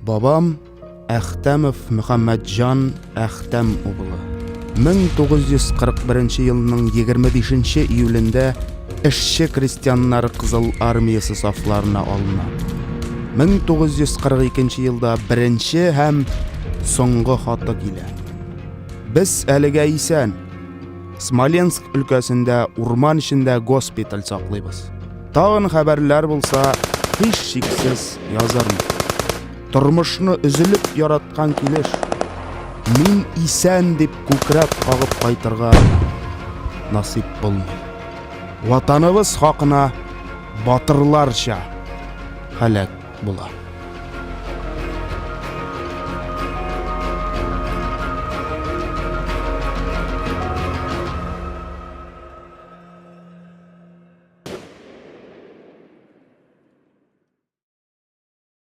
Бабам Әхтәмов Мөхәммәтҗан Әхтәм углы 1941 елның 25 июлендә эшче-крестьяннар Кызыл Армиясе сафларына алына. 1942 елда беренче һәм соңгы хаты килә. Без әлегә исән. Смоленск өлкәсендә урман эчендә госпиталь саклыйбыз. Тагын хәбәрләр булса, һичшиксез язармын. Тормышны өзелеп яраткан килеш, мин исән дип күкрәк кагып кайтырга насыйп булмый. Ватаныбыз хакына батырларча һәлак була.